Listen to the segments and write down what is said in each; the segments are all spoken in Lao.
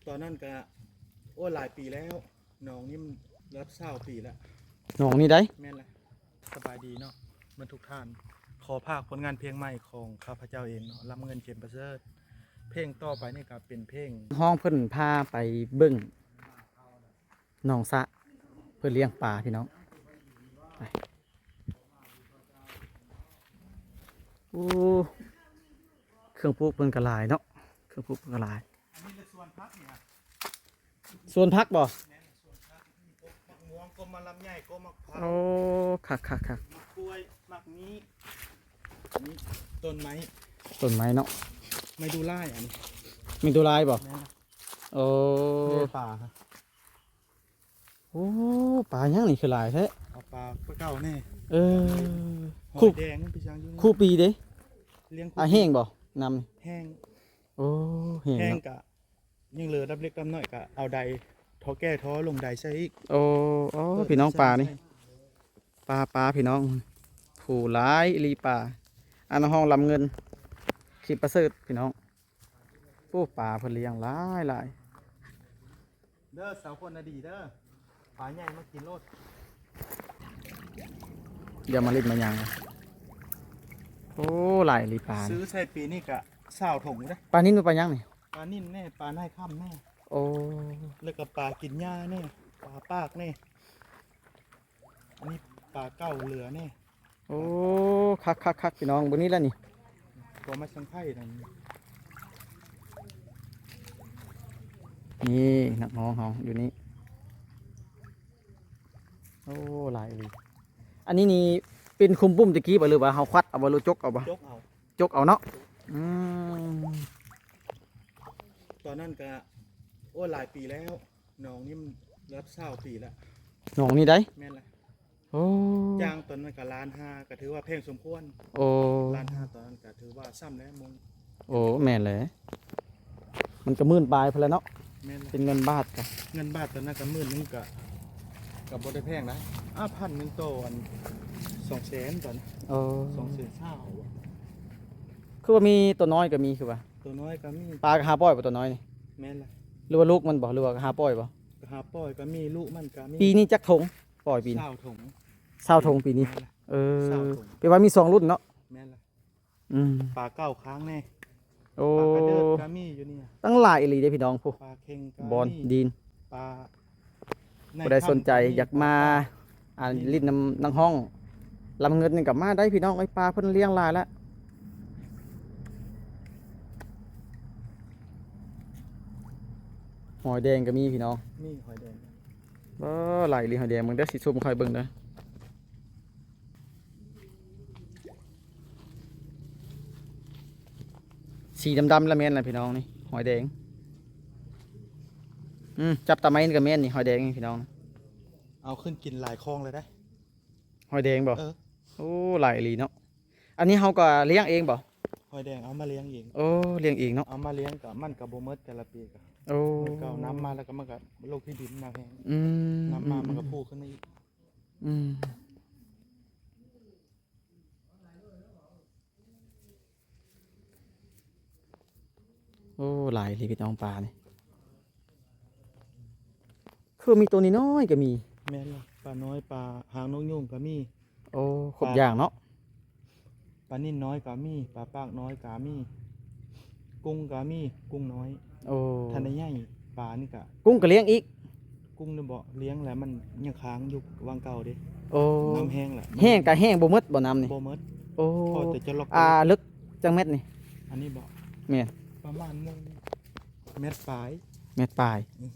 ຕອນນັ້ນກະ ໂອ້ ຫຼາຍປີແລ້ວ ນ້ອງນີ້ມັນລະດັບຊາວປີແລ້ວ ນ້ອງນີ້ໃດ໋. ແມ່ນລະ ສະບາຍດີເນາະເບິດທຸກທ່ານ ຂໍຝາກຜົນງານເພງໃໝ່ຂອງຂ້າພະເຈົ້າເອງເນາະ ລຳເງິນ ເຂັມປະເສີດ. ເພງຕໍ່ໄປນີ້ກະເປັນເພງ ຮ້ອງເພິ່ນພາໄປເບິ່ງ ໜອງສະ ເພິ່ນລ້ຽງປາພີ່ນ້ອງ ໄປ. ໂອ້ ເຄື່ອງປູກເພິ່ນກະຫຼາຍເນາະ ເຄື່ອງປູກເພິ່ນກະຫຼາຍ. ອັນນີ້ແຫຼະສວນຜັກນີ້ຮະ ສວນຜັກບໍ່? ແມ່ນ ສວນຜັກ ມີກົກໝາກມ່ວງ ກົກໝາກລຳໄຍ ກົກໝາກພ້າວ. ໂອ້ ຄັກໆໆ ໝາກກ້ວຍ ໝາກມີ້ ອັນນີ້ຕົ້ນໄມ້ ຕົ້ນໄມ້ເນາະ ໄມ້ດູ່ລາຍ ອັນນີ້ ໄມ້ດູ່ລາຍບໍ່? ແມ່ນ. ໂອ້ ນີ້ປາ ໂອ້ ປາຫຍັງນີ້ຄືຫຼາຍແທ້? ເອົາປາ ປາເກົ່າແນ່. ເອີ ຫອຍແດງ ໄປຈັ່ງຢູ່ນີ້ ຄູ່ປີເດ້. ລ້ຽງ ອ່າ ແຫ້ງບໍ່ ນ້ຳ? ແຫ້ງ. ໂອ້ ແຫ້ງ ແຫ້ງເນາະ ກະຍັງເຫຼືອດັບເລັກດັບນ້ອຍ ກະເອົາໄດ ທໍ່ແກ້ທໍ່ລົງໄດໃສ່ອີກ. ໂອ້ ໂອ້ ເອີ ພີ່ນ້ອງ ປານີ້ ປາ ປາ ພີ່ນ້ອງ ໂຫ ຫຼາຍອີ່ຫຼີປາ. ອັນຮ້ອງລຳເງິນ ເຂັມປະເສີດ ພີ່ນ້ອງ. ໂອ້ ປາເພິ່ນລ້ຽງຫຼາຍໆ ເດີ ສາວຄົນນະດີເດີ ປາໃຫຍ່ມາກິນໂລດ. ຢ່າມາຫຼິ້ນມາຫຍັງ. ໂອ້ ຫຼາຍອີ່ຫຼີປາ ຊື້ໃສ່ປີນີ້ກະຊາວຖົງເດ້. ປານິນ ປາຫຍັງນີ້? ປານິນແນ່ ປານາຍຄຳແນ່. ໂອ້ ແລ້ວກະປາກິນຫຍ້າແນ່ ປາປາກແນ່. ອັນນີ້ປາເກົ່າເຫຼືອນີ້. ໂອ້ ຄັກໆໆ ພີ່ນ້ອງ ເບິ່ງນີ້ລະນີ້ ຕົວໄມ້ສັງໄພນັ້ນ. ນີ້ນັກຮ້ອງເຮົາຢູ່ນີ້. ໂອ້ ຫຼາຍອີ່ຫຼີ. ອັນນີ້ນີ້ເປັນຂຸມປຸ້ມແຕ່ກີ້ບໍ່ ຫຼືວ່າເຮົາຄວັດເອົາບໍ່ ຫຼືຈົກເອົາບໍ່? ຈົກເອົາ ຈົກເອົາເນາະ. ອືມ ຕອນນັ້ນກະ ໂອ້ ຫຼາຍປີແລ້ວ ນ້ອງນີ້ມັນລະດັບຊາວປີແລ້ວ ນ້ອງນີ້ໃດ໋. ແມ່ນລະ. ໂອ້ ຈ້າງຕອນນັ້ນກະລ້ານຫ້າ ກະຖືວ່າແພງສົມຄວນ. ໂອ້ ລ້ານຫ້າຕອນນັ້ນກະຖືວ່າຊ້ຳແລ້ວມົງ. ໂອ້ ແມ່ນແຫຼະ ມັນກະໝື່ນປາຍພຸ້ນແຫຼະເນາະ. ແມ່ນລະ ເປັນເງິນບາດກະ ເງິນບາດຕອນນັ້ນກະໝື່ນໜຶ່ງກະ ກະບໍ່ໄດ້ແພງນະ. ອ້າ ພັນໜຶ່ງຕໍ່ອັນ ສອງແສນຕອນນັ້ນ. ໂອ້ ສອງແສນຊາວ. ຄືວ່າມີຕົວນ້ອຍກະມີ ຄືວ່າ ຕົວນ້ອຍກະມີ. ປາກະຫາປ່ອຍບໍ່ຕົວນ້ອຍນີ້? ແມ່ນລະ. ຫຼືວ່າລູກມັນບໍ່ ຫຼືວ່າກະຫາປ່ອຍບໍ່? ກະຫາປ່ອຍກະມີ ລູກມັນກະມີ. ປີນີ້ຈັກຖົງປ່ອຍປີນີ້? ຊາວຖົງ ຊາວຖົງປີນີ້. ແມ່ນລະ. ເອີ ຊາວຖົງ ແປວ່າມີສອງລຸ້ນເນາະ. ແມ່ນລະ. ອືມ ປາເກົ່າຄ້າງແນ່. ໂອ້ ປາກະເດີດກະມີຢູ່ນີ້ ຕັ້ງຫຼາຍອີ່ຫຼີເດ້ພີ່ນ້ອງ. ຜູ້ ປາເຄັງກະມີ ບອນດີນ ປາ ຜູ້ໃດສົນໃຈຢາກມາ ອັນ ຫຼິ້ນນຳນາງຮ້ອງລຳເງິນນີ້ກະມາໄດ້ພີ່ນ້ອງເອີຍ. ປາເພິ່ນລ້ຽງຫຼາຍລະ ຫອຍແດງກະມີພີ່ນ້ອງ. ມີຫອຍແດງ. ເອີ ຫຼາຍອີ່ຫຼີຫອຍແດງ ເບິ່ງເດີ ຊິຊູມໃຫ້ເບິ່ງເດີ. ສີດຳໆລະແມ່ນລະພີ່ນ້ອງນີ້ ຫອຍແດງ. ອືມ ຈັບຕາໄມ້ນີ້ກະແມ່ນນີ້ ຫອຍແດງນີ້ພີ່ນ້ອງ. ເອົາຂຶ້ນກິນຫຼາຍຄອງເລີຍເດ້ ຫອຍແດງບໍ່? ເອີ ໂອ້ ຫຼາຍອີ່ຫຼີເນາະ. ອັນນີ້ເຮົາກະລ້ຽງເອງບໍ່? ຫອຍແດງເອົາມາລ້ຽງເອງ. ໂອ້ ລ້ຽງເອງເນາະ. ເອົາມາລ້ຽງກະ ມັນກະບໍ່ໝົດແຕ່ລະປີກະ. ໂອ້ ມັນກະເອົານ້ຳມາ ແລ້ວກະມັນກະລົງທີ່ດິນ ນ້ຳແຫ້ງ. ອືມ ນ້ຳມາ ອືມ ມັນກະ ອືມ ຟູຂຶ້ນມາອີກ. ອືມ ໂອ້ ຫຼາຍເລີຍພີ່ນ້ອງປານີ້. ຄືມີໂຕນ້ອຍໆກະມີ. ແມ່ນລະ ປານ້ອຍ ປາຫາງນົກຍູງກະມີ. ໂອ້ ຄົບຢ່າງເນາະ. ປານິນນ້ອຍກະມີ ປາປາກນ້ອຍກະມີ ກຸ້ງກະມີ ກຸ້ງນ້ອຍ. ໂອ້ ທັນໄດ້ໃຫຍ່ປານີ້ກະ ກຸ້ງກະລ້ຽງອີກ. ກຸ້ງນີ້ບໍ່ລ້ຽງແລ້ວ ມັນຍັງຄ້າງຢູ່ຫວ່າງເກົ່າເດ້. ໂອ້ ນ້ຳແຫ້ງແລ້ວ ແຫ້ງກະແຫ້ງບໍ່ໝົດບໍ່ນ້ຳນີ້? ບໍ່ໝົດ. ໂອ້ ພໍແຕ່ຈະລັອກ. ອ່າ ເລິກຈັກແມັດນີ້? ອັນນີ້ບໍ່? ແມ່ນ ປະມານແມັດປາຍ. ແມັດປາຍ. ອືມ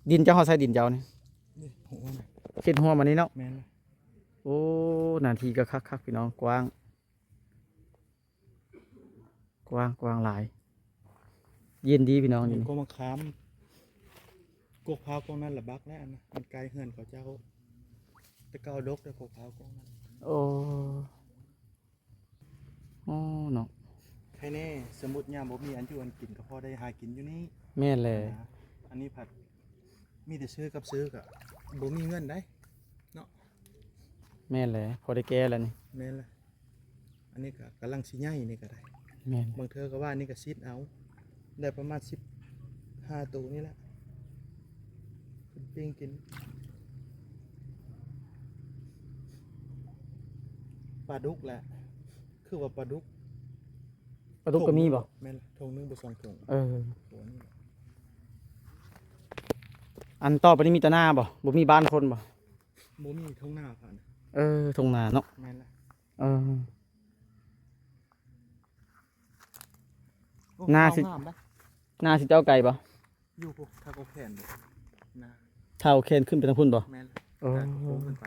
ດິນເຈົ້າ ເຮົາໃສ່ດິນເຈົ້ານີ້ ນີ້ຫົວນະ ເຮັດຫົວມານີ້ເນາະ. ແມ່ນລະ. ໂອ້ ໜ້າທີ່ກະຄັກໆ ພີ່ນ້ອງ ກວ້າງ ກວ້າງ ກວ້າງຫຼາຍ ເຢັນດີພີ່ນ້ອງ. ນີ້ ນີ້ກົກໝາກຂາມ ກົກພ້າວກົກນັ້ນລະບັກແລ້ວ ອັນນັ້ນມັນໃກ້ເຮືອນເຂົາເຈົ້າ ແຕ່ເກົ່າດົກແຕ່ກົກພ້າວກົກນັ້ນ. ໂອ້ ໂອ້ ເນາະ ໃຄແນ່ ສົມມຸດຍາມບໍ່ມີອັນຢູ່ອັນກິນກະພໍໄດ້ຫາກິນຢູ່ນີ້. ແມ່ນແຫຼະ. ອັນນີ້ພັດມີແຕ່ຊື້ກັບຊື້ກະບໍ່ມີເງິນໃດເນາະ. ແມ່ນແຫຼະ ພໍໄດ້ແກ່ແລ້ວນີ້. ແມ່ນລະ. ອັນນີ້ກະກຳລັງຊິໃຫຍ່ນີ້ກະໄດ້. ແມ່ນ ບາງເທື່ອກະວ່ານີ້ກະຊິດເອົາ ໄດ້ປະມານສິບ ຫ້າໂຕນີ້ແຫຼະ ເພິ່ນປີ້ງກິນ ປາດຸກແຫຼະ ຄືວ່າປາດຸກ. ປາດຸກກໍມີບໍ່? ແມ່ນລະ ຖົງໜຶ່ງບໍ່ສອງຖົງ. ເອີ ຕົວນີ້ແຫຼະ. ອັນຕໍ່ໄປນີ້ມີແຕ່ນາບໍ່? ບໍ່ມີບ້ານຄົນບໍ່? ບໍ່ມີ ທົ່ງນາພານ. ເອີ ທົ່ງນາເນາະ. ແມ່ນລະ. ເອີ ໂອ້ ນາຊິ ງາມນະ. ນາຊິເຈົ້າໄກບໍ່? ຢູ່ພຸ້ນ ທ່າກົກແຂນນາ ທ່າກົກແຂນຂຶ້ນໄປທາງພຸ້ນບໍ່? ແມ່ນ. ເອີ ກາຍພາໂຄ້ງຂຶ້ນໄປ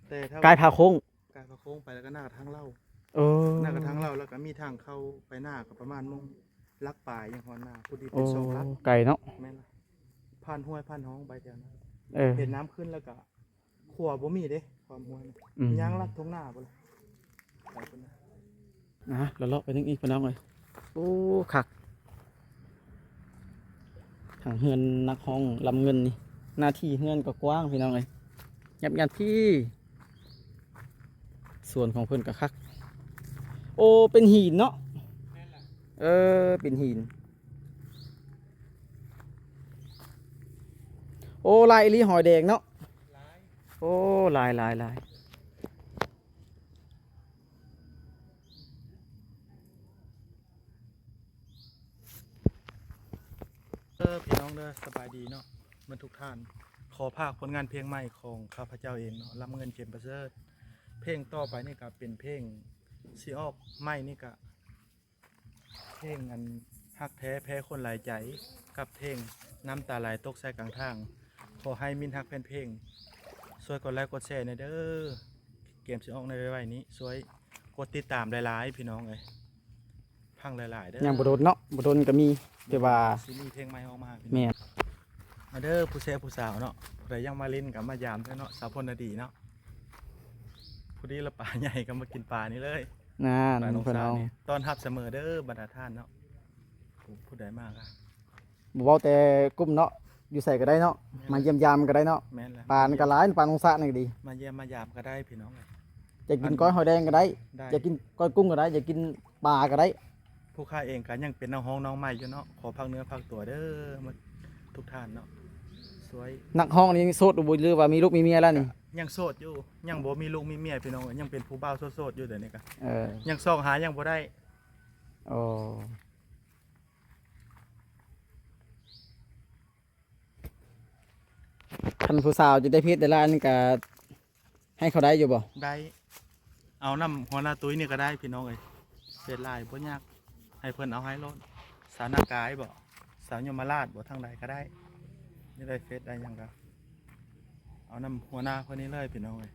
ແຕ່ຖ້າ ກາຍພາໂຄ້ງ ກາຍພາໂຄ້ງໄປ ແລ້ວກໍໜ້າກະທັງເຫຼົ່າ. ເອີ ໜ້າກະທັງເຫຼົ່າ ແລ້ວກໍມີທາງເຂົ້າໄປນາ ກໍປະມານໂມງຫຼັກປາຍ ຍັງຮອດນາ ພໍດີເປັນ ໂອ້ ສອງຫຼັກ. ໄກເນາະ. ແມ່ນລະ. ຜ່ານຫ້ວຍຜ່ານຮ່ອງໄປແຖວນັ້ນ. ເອີ ເຫັນນ້ຳຂຶ້ນແລ້ວກໍ ຂົວບໍ່ມີເດ້ ຄວາມຫ້ວຍນະ. ອືມ ຍ່າງລັດທົ່ງນາພຸ້ນລະ ໄປພຸ້ນນະ. ອ່າ ເລາະໆໄປທາງອີກ ພີ່ນ້ອງເອີຍ. ໂອ້ ຄັກ ທາງເຮືອນນັກຮ້ອງລຳເງິນນີ້ ໜ້າທີ່ເຮືອນກໍກວ້າງ ພີ່ນ້ອງເອີຍ. ຍັບໆ ພີ້ ສວນຂອງເພິ່ນກໍຄັກ. ໂອ້ ເປັນຫີນເນາະ. ແມ່ນລະ. ເອີ ເປັນຫີນ. ໂອ້ ຫຼາຍອີ່ຫຼີ ຫອຍແດງເນາະ. ຫຼາຍ. ໂອ້ ຫຼາຍໆໆ. ເອີ ພີ່ນ້ອງເດີ ສະບາຍດີເນາະ ເໝິດທຸກທ່ານ. ຂໍຝາກຜົນງານເພງໃໝ່ຂອງຂ້າພະເຈົ້າເອງເນາະ ລຳເງິນ ເຂັມປະເສີດ. ເພງຕໍ່ໄປນີ້ກໍເປັນເພງຊິອອກໃໝ່ນີ້ກະ ເພງອັນຮັກແທ້ແພ້ຄົນຫຼາຍໃຈ ກັບເພງນ້ຳຕາໄຫຼຕົກໃສ່ກາງທາງ. ຂໍໃຫ້ມິດຮັກແຟນເພງ ຊ່ວຍກົດໄລກົດແຊແດ່ເດີ. ເກມຊິອອກໃນໄວໆນີ້ ຊ່ວຍກົດຕິດຕາມຫຼາຍໆ ພີ່ນ້ອງເອີຍ. ຟັງຫຼາຍໆເດີ. ຍັງບໍ່ດົນເນາະ ບໍ່ດົນກໍມີ ແຕ່ວ່າຊິມີເພງໃໝ່ອອກມາ. ແມ່ນ. ມາເດີຜູ້ແຊບຜູ້ສາວເນາະ ຜູ້ໃດຢາກມາຫຼິ້ນກໍມາຢາມເດີເນາະ ສາວພົນນະດີເນາະ. ພໍດີລະປາໃຫຍ່ກໍມາກິນປານີ້ເລີຍ. ນັ້ນ ປາໜອງສານີ້ ເພິ່ນເອົາ ຕ້ອນຮັບສະເໝີເດີບັນດາທ່ານເນາະ. ຜູ້ ຜູ້ໃດມາກໍ ບໍ່ເວົ້າແຕ່ກຸ່ມເນາະ ຢູ່ໃສກໍໄດ້ເນາະ. ແມ່ນ. ມາຢ້ຽມຢາມກໍໄດ້ເນາະ. ແມ່ນລະ. ປານີ້ກໍຫຼາຍ ປາໜອງສານີ້ກໍດີ. ມາຢ້ຽມມາຢາມກໍໄດ້ພີ່ນ້ອງເອີຍ. ຢາກກິນ ອັນ ກ້ອຍຫອຍແດງກໍໄດ້. ໄດ້. ຢາກກິນກ້ອຍກຸ້ງກໍໄດ້ ຢາກກິນປາກໍໄດ້. ຜູ້ຂ້າເອງກໍຍັງເປັນນັກຮ້ອງນ້ອງໃໝ່ຢູ່ເນາະ ຂໍຝາກເນື້ອຝາກຕົວເດີ ໝົດທຸກທ່ານເນາະ ຊ່ວຍ. ນັກຮ້ອງນີ້ໂສດບໍ່ ຫຼືວ່າມີລູກມີເມຍແລ້ວນີ້? ກໍຍັງໂສດຢູ່ ຍັງບໍ່ມີລູກມີເມຍພີ່ນ້ອງເອີຍ ຍັງເປັນຜູ້ບ່າວໂສດໆຢູ່ດຽວນີ້ກະ. ເອີ ຍັງຊອກຫາຍັງບໍ່ໄດ້. ໂອ້ ຄັນຜູ້ສາວຈະໄດ້ເພຈໄດ້ລ້ານກະ ໃຫ້ເຂົາໄດ້ຢູ່ບໍ່? ໄດ້ ເອົານຳຫົວໜ້າຕຸ້ຍນີ້ກໍໄດ້ພີ່ນ້ອງເອີຍ ເຟສຫຼາຍບໍ່ຍາກ ໃຫ້ເພິ່ນເອົາໃຫ້ໂລດ. ສາວນາກາຍບໍ່ ສາວຍົມມະລາດບໍ່ ທາງໃດກໍໄດ້ ນີ້ໄດ້ເຟສໄດ້ຫຍັງກໍເອົານຳຫົວໜ້າເພິ່ນນີ້ເລີຍພີ່ນ້ອງເອີຍ.